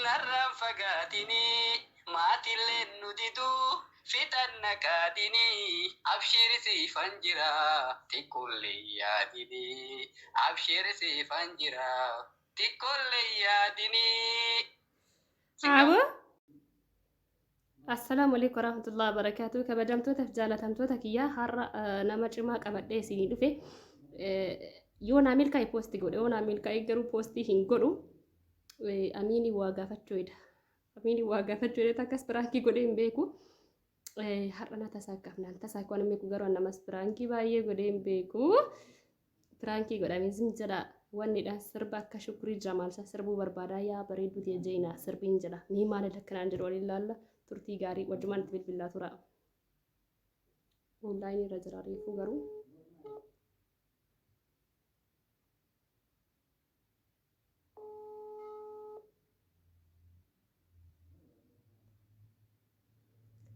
Narraan fagaatinii maatilleen nu diduu fixanna qaadinii abshiir siifan jira xiqqoollee yaadinii abshiir siifan jira xiqqoollee yaadinii. Aboo. Assalaamu alaikum warahmatullahi wabarakatuh. Kabajamtoota fi jaalatamtoota kiyyaa, har'a nama cimaa qabadhee isinii dhufe. Yoo naa milkaa'e post godhe, yoo naa milkaa'e garuu post hin godhu. Amiinii waa gaafachuu heda. Amiinii waa gaafachuu heda, akkas prank godhee hin beeku. Har'a na tasaakkaaf naan tasaakka waan hin beeku, garuu namas prank baay'ee godhee hin beeku. Prank godhamee zim jedha, wannidha, sirba akka Shukrii Jamaal san sirbuu barbaadaa, yaa bareedduu ta'e jeenaa sirbiin jedha. Mee maal akkanaan jedhu waliin laalla. Turtii gaarii wajjumaan itti bilbilaa tura. Online irra jira reefuu garuu.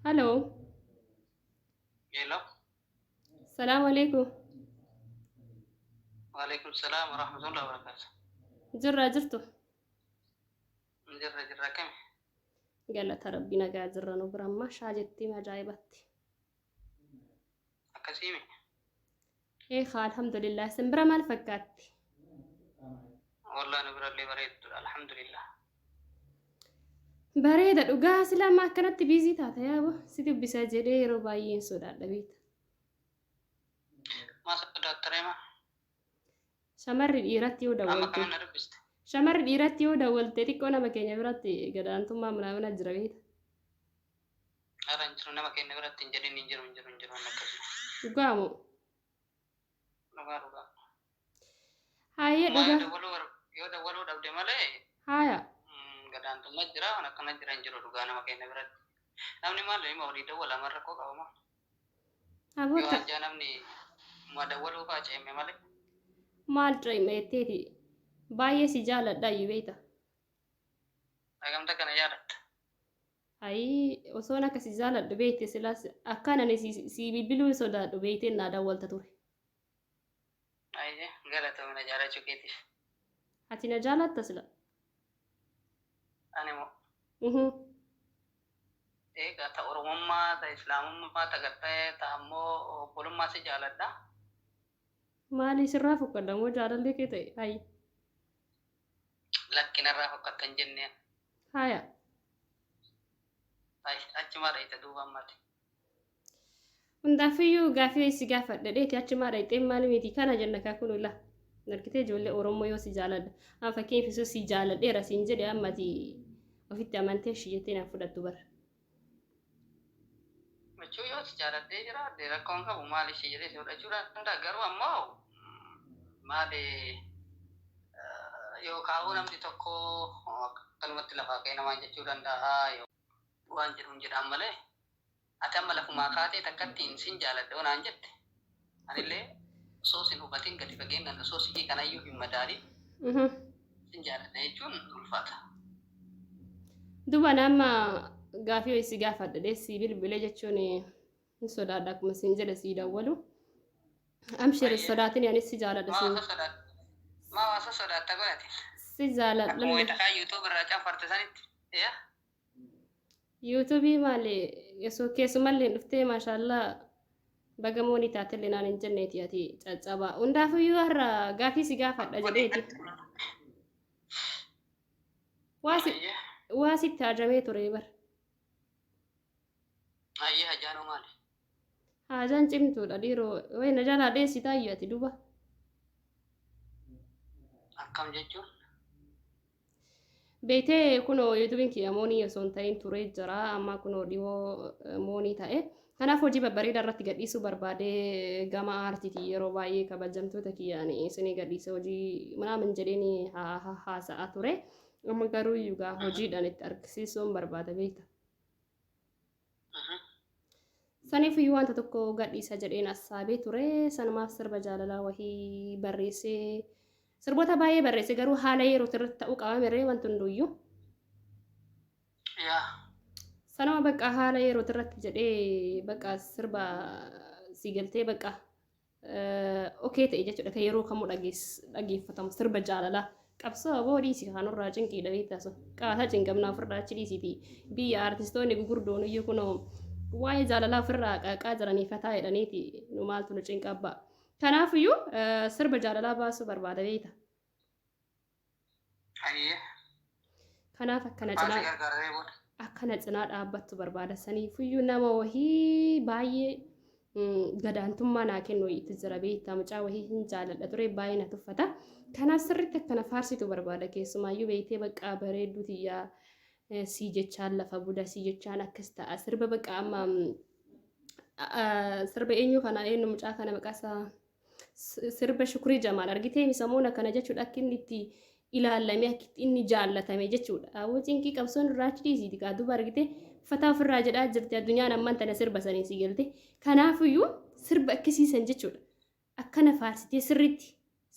Hello. Hello. Salaamu alaikum. Waalaikum salaam wa rahmatullahi wa barakatuh. Jirraa, jirtu? Jirra, jirra, akkami? Galata Rabbi, nagaa jirra. Nu bira ammaa shaa jettee ajaa'ibatti. Akkasiimi. Eekaa, alhamdulillah. Isin bira maal fakkaatti? Wallahi nu birallee bareeddudha, alhamdulillah. Bareeda dhugaa. Sila amma akkanatti busy taata yaabo si dubbisa jedhee yeroo baay'een sodaadha, beekta. Maa sodaattaree maa? Shamarri dhiiratti yoo Amma dawwalte. kamiin na dubbiste? Shamarri dhiiratti yoo dawwalte xiqqoo nama keenya biratti gadaantummaa munaamina jira, beekta. Ara, hin jiru, nama keenya biratti hin jedhin, hin jiru, hin jiru, hin jiru waan akkasii. Dhugaa moo? Dhugaa, dhugaa. Haayee. Maa yoo dhugaa. dawwaluu yoo dawwaluu dhabde malee Haaya. Gadaantummaa jira, waan akkana jira hin jiru dhugaa nama keenya biratti. Namni maal hima walii dawwala, amma rakkoo qaba maa? Aboo Yoo akka anjaa namni ma dawwaluu fa'aa ceemme malee. Maal ceeme jetteeti, baay'ee si jaaladha iyyuu, beekta. Hagamta kana yaadatta. Ayii, osoon akka si jaaladhu beekte silaas akkaan ani si bilbiluu sodaadhu beektee naa dawwalta ture. Ayyee, galatoomi na jaalachuu keetiif. Ati na jaalatta sila? Ani moo? Mhm. Egaa ta Oromummaa, ta Islaamummaa, ta gartee, ta ammoo obbolummaa si jaaladha. Maali, sirraa fokkadha moo jaalalli kee ta'e? Ayi. Lakki, narraa fokkatta hin jenneen. Haya. Ay, achumaa dhayita duuba ammati. Hundaafiyyuu gaafii si gaafadha dheeti, achumaa dhayxeen maali miti kana jenna kaa kun ula. Argitee, ijoollee Oromoo yoo si jaaladha. Amma fakkeenyaaf isoo si jaaladheera siin jedhe, ammati ofitti amantee ishii jettee naan fudhattu bara. Jechuun yoo si jaaladhee jiraadhe rakkoon qabu, maal ishii jedhee si fudhachuu danda'a, garuu ammoo maali yookaan namni tokko akkanumatti lafaa ka'ee namaan jechuu danda'a waan jedhuun jedhaan malee, ati amma lafumaa kaatee takkattiin sin jaaladha yoo naan jette, anillee osoo sin hubatin, gadi fageenyaan osoo si'ii kanayyuu hin madaalin sin jaaladha jechuun ulfaata. Duba nama gaafii si gaafadha dheessii bilbilee jechuun hin sodaadha, akkuma siin jedhe sii dawwalu. Amshir, sodaatin, anis si jaaladha. Maa si osoo sodaatta? Maa osoo sodaatta godhate? Si jaaladha. Akkuma wayita kaan YouTube irraa canfarte sanitti. Yaa. YouTube maali, osoo keessumallee dhuftee maashaallaa baga moonii taatellee naan hin jenneeti, ati caccabaa. Hundaafuyyuu har'a gaafii si gaafadha jedheeti. Ayyee. Waa sitti hajamee ture bar. Ayyee, hajaanoo maali? Haajaan cimtuudha dhiiroo. Wayi, na jalaa dheessi taayyu ati duba. Akkam jechuun? Beektee, kunoo YouTubeiin kiyya moonii osoo hin ta'in turee jira. Amma kunoo dhiyoo moonii ta'e. Kanaaf hojii babbareedaa irratti gadhiisuu barbaadee, gama aartiitiin yeroo baay'ee kabajamtoota kiyyaan isinii gadhiise hojii manaamin jedheen haasa'aa ture. Amma garuu yugaa hojiidhaan itti argisiisuun barbaada, beekta. Saniif iyyuu wanta tokko gadhiisa jedheen assaabee ture. Sanumaaf sirba jaalalaa wahii barreessee, sirboota baay'ee barreesse, garuu haala yeroo irratti ta'uu qaba miree wanti hunduyyuu. Yaa. Sanuma bakka haala yeroo irratti jedhee bakka sirba si galtee bakka okay ta'e jechuudha, kan yeroo kamuu dhageeffatamu, sirba jaalalaa Qabsoo aboo dhiisi kanurraa cinqiidha beektaa sun. Qaataa cinqamnaa ofirraa achi dhiisiti. Biyya artistoonni gugurdoon iyyuu kunoo waa'ee jaalalaa ofirraa qaaqaa jiranii fataa jedhaniiti nu maaltu nu cinqabba. Kanaafiyyuu sirba jaalalaa baasuu barbaada beekta. Hayyee. Kanaaf akkana Maal si cinaa gargaaree booda? Akkana cinaa dhaabbattu barbaada. Saniifuyyuu nama wahii baay'ee gadaantummaa naa kennu wayiitu jira beektaa mucaa wahii hin jaaladha ture baay'ee na tuffata. Kanaaf sirriitti akkana faarsitu barbaada keessumaayyuu beektee baqqaa bareedduu tiyyaa sii jechaan lafa buda sii jechaan akkas ta'a sirba baqqaa amma sirba eenyu kana eenyu mucaa kana maqaa isaa sirba Shukrii Jamaal argitee samoona kana jechuudha akka inni itti ilaallamee akka itti inni jaallatame jechuudha. Awwa cinqii qabsoon irraa achi dhiisiiti kaa duuba argite fataa ofirraa jedhaa jirti addunyaan amman tana sirba saniin si galte. Kanaafiyyuu sirba akkasiisan jechuudha. Akkana faarsitee sirriitti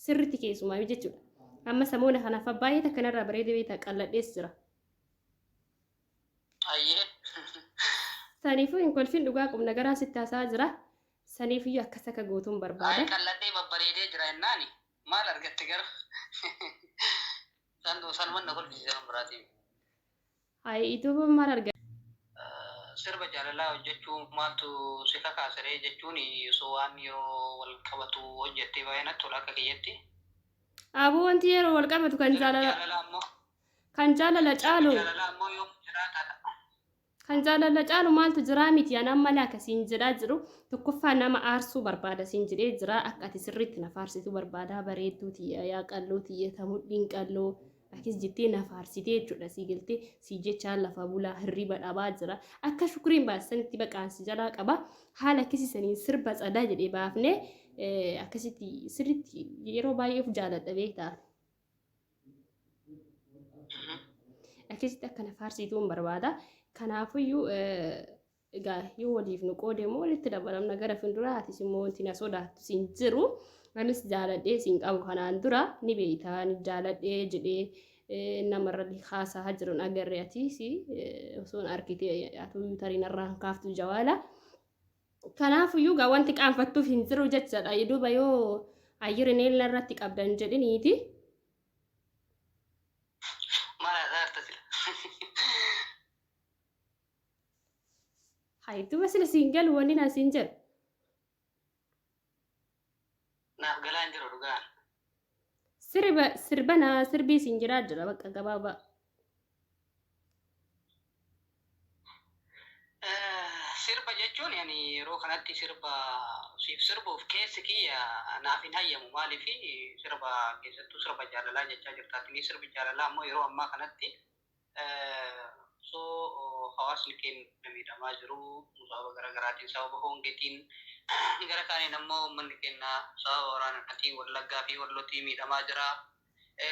sirriitti keessumaa jechuudha. Amma samoona kanaaf baay'ee takka narraa bareedee beektaa qalladhees jira. Hayyee. Saniifuu hin kolfin dhugaa qubna garaa sitti haasa'aa jira. Saniifiyyuu akkas akka gootuun barbaada. Ayi qalladhee babbareedee jira jennaani maal argatte garuu san sanuman na kolfisiise waan biraatii miti. Ayi duuba maal argatte? Sirba jaalalaa hojjechuu maaltu si kakaase ree jechuun osoo waan yeroo wal qabatu hojjettee baay'ee natti tola akka kiyyatti. Aboo wanti yeroo wal qabatu kan Sirbi jaalala jaalalaa ammoo kan jaalala sirbi caalu jaalalaa ammoo yoom jiraataadha. Kan jaalala caalu maaltu jiraa miti an amma laaka siin jedhaa jiru tokkoffaa nama aarsuu barbaada siin jedhee jira akka ati sirriitti na faarsitu barbaada bareedduu tiyya yaa qalloo tiyya ta mudhiin qalloo akis jettee na faarsitee jechuudha sii galtee sii jechaa lafa bulaa hirriba dhabaa jira akka shukriin baasanitti baqaan si jalaa qaba haala akkasii saniin sirba tsadaa jedhee baafnee akkasitti sirriitti yeroo baay'ee of jaaladha beektaa. Akkasitti akka na faarsiituun barbaada. Kanaafiyyuu egaa yoo waliif nu qoode immoo walitti dabalamna gara fuulduraa atis immoo wanti na sodaattu siin jiru. Anis jaaladhee siin qabu kanaan dura ni beekta ni jaaladhee jedhee namarra haasaa jiruun agarre atis osoo hin argite atuyyuu tarii narraa hin kaaftu jawaala. Kanaafiyyuu gaa wanti qaanfattuuf hin jiru jechaadha. Duuba yoo ayyiri neella irratti qabdan jedhiniiti. Maal haasaa jirta sila? Hayi duuba sila siin galu wanni naa siin jedhu. Naaf galaa hin jiru dhugaan. Sirba sirbanaa sirbii siin jedhaa jira bakka gabaabaa. Sirba jechuun ani yeroo kanatti sirba siif sirbuuf keessi kiyya naaf hin hayyamu maaliif sirba keessattuu sirba jaalalaa jechaa jirtaatini sirbi jaalalaa ammoo yeroo ammaa kanatti osoo hawaasni keenya miidhamaa jiru sababa gara garaatiin sababa hongeetiin gara kaaniin ammoo uummanni keenya sababa waraanaatiin Wallaggaa fi Wallotii miidhamaa jira.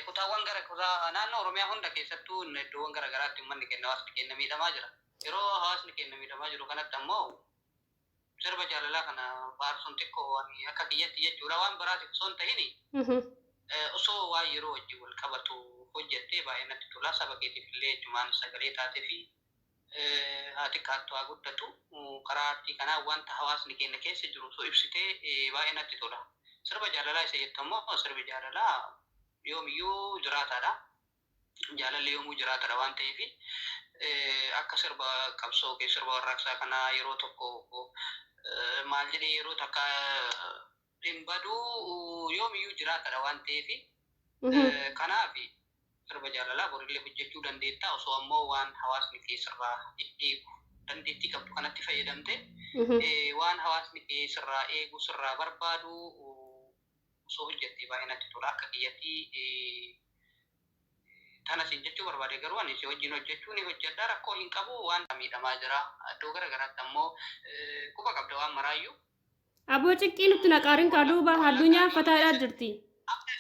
Kutaawwan gara kutaa naannoo Oromiyaa hunda keessattuu iddoowwan gara garaatti uummanni keenya hawaasni keenya miidhamaa jira. Yeroo hawaasni keenya miidhamaa jiru kanatti ammoo sirba jaalalaa kana faarsuun xiqqoo ani akka kiyyatti jechuudha waan biraatiif osoo hin tahini osoo waan yeroo wajjin wal qabatu hojjettee baay'ee natti tola saba keetiif illee jechumaan sagalee taatee fi haa xiqqaattu haa guddatu karaa aartii kanaa wanta hawaasni keenya keessa jiru osoo ibsitee baay'ee natti tola. Sirba jaalalaa isa jettu ammoo sirbi jaalalaa yoomiyyuu jiraataadha. Jaalalli yoomuu jiraataadha waan ta'eef akka sirba qabsoo yookiin sirba warraaqsaa kanaa yeroo tokko maal jedhee yeroo takka hin badu yoomiyyuu jiraataadha waan ta'eef kanaaf sirba jaalalaa borillee hojjechuu dandeetta osoo ammoo waan hawaasni kee sirraa eegu dandeettii qabdu kanatti fayyadamte waan hawaasni kee sirraa eegu sirraa barbaadu osoo hojjette baay'ee natti tola akka kiyyatti tana siin jechuu barbaade garuu ani si wajjin hojjechuu ni hojjedha rakkoo hin qabu waan miidhamaa jira iddoo gara garaatti ammoo quba qabda waan maraayyuu. Aboo ciqqii nutti naqaarin kaa duuba addunyaan fataadhaa jirti.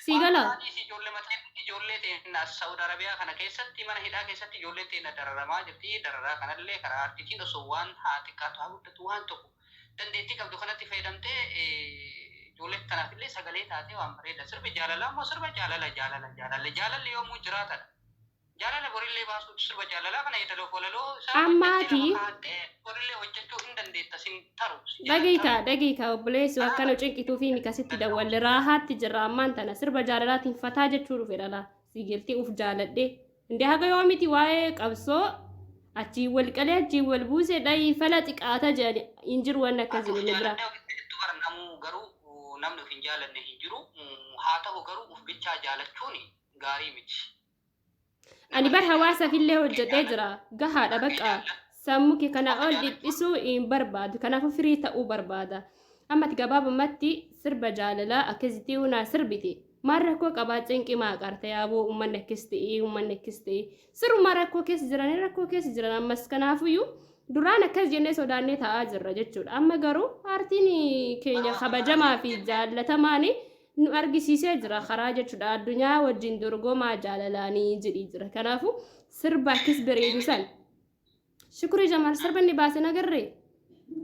Sii Waan gala? biraatiis ijoollee mateen ijoollee teenna as Saudi Arabiyaa kana keessatti mana hidhaa keessatti ijoolleen teenna dararamaa jirti. Dararaa kanallee karaa aartiitiin osoo waan haa xiqqaatu haa guddatu waan tokko dandeettii qabdu kanatti fayyadamtee ijoollee tanaafillee sagalee taatee waan bareeda. Sirbi jaalalaa immoo sirba jaalala jaalala jaalala jaalalli yoomuu jiraatadha. Jaalala borillee baasuu sirba jaalalaa kana yeedaloof walaloo isaa hojjettee Ammaati lafa kaa'attee borillee hojjechuu hin dandeetta sin taru si jalan dhagii taru. kaa dhagii kaa obboleessi Kanaaf akkana cinqituu fi mikasitti dawwalle raahaatti jirra ammaan tana sirba jaalalaatiin fataa jechuu dhufe dhala. Si galtee uf jaaladhee. Indee haga yoomiti waa'ee qabsoo achiin wal qalee achiin wal buuse dhayii fala xiqaata jedhani hin jiru wanni Ati akkasii of inni biraa. jaaladhee ofitti jettu bara namuu garuu namni of hin jaalanne hin jiru. Haa ta'u garuu of bichaa jaalachuun gaarii miti. Ani bar Namallee hawaasaaf jaaladhu, illee of kee hojjedhee jaaladhu, jira. Gahaadha of kee baqa. jaaladhu. Sammuu kee kanaa Of ol jaalachuun dhiphisuu hin barbaadu. Kanaafuu firii ta'uu barbaada. Amma ati gabaabumatti sirba jaalalaa akkasitti naa sirbite. Maal rakkoo qabaa cinqii maa qarta yaaboo uummanni akkas ta'ee uummanni akkas ta'ee. Siruma rakkoo keessa jiranii rakkoo keessa jiran ammas kanaafuyyuu duraan akkas jennee sodaannee taa'aa jirra jechuudha. Amma garuu aartiin keenya bara waan kabajamaa kanaa fi jenne jaallatamaani nu argisiisee jira karaa jechuudha. Addunyaa wajjin dorgomaa jaalalaanii jedhii jira. Kanaafuu sirba akkas bareedu eenyu san Shukrii Jamaal sirba inni baase nagarree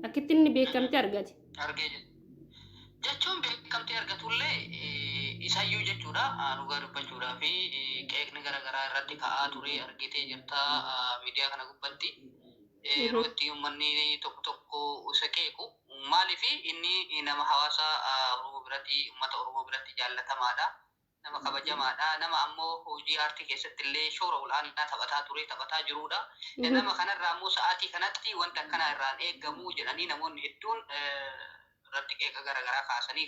akkitti inni beekamtii argate. Argee jira. Jechuun beekamtii argatullee isayyuu jechuudha dhugaa dubbachuudhaa fi qeeqni garaagaraa irratti ka'aa ture argitee jirta miidiyaa kana gubbatti. Yeroo itti uummanni tokko tokko isa qeequ maaliif inni nama hawaasa Oromoo biratti uummata Oromoo biratti jaallatamaadha. Nama kabajamaadha. Nama ammoo hojii aartii keessatti illee shoora ol'aanaa taphataa ture taphataa jirudha. Nama kanarraa ammoo sa'aatii kanatti wanta akkanaa irraan eegamu jedhanii namoonni hedduun irratti qeeqa garaagaraa kaasanii.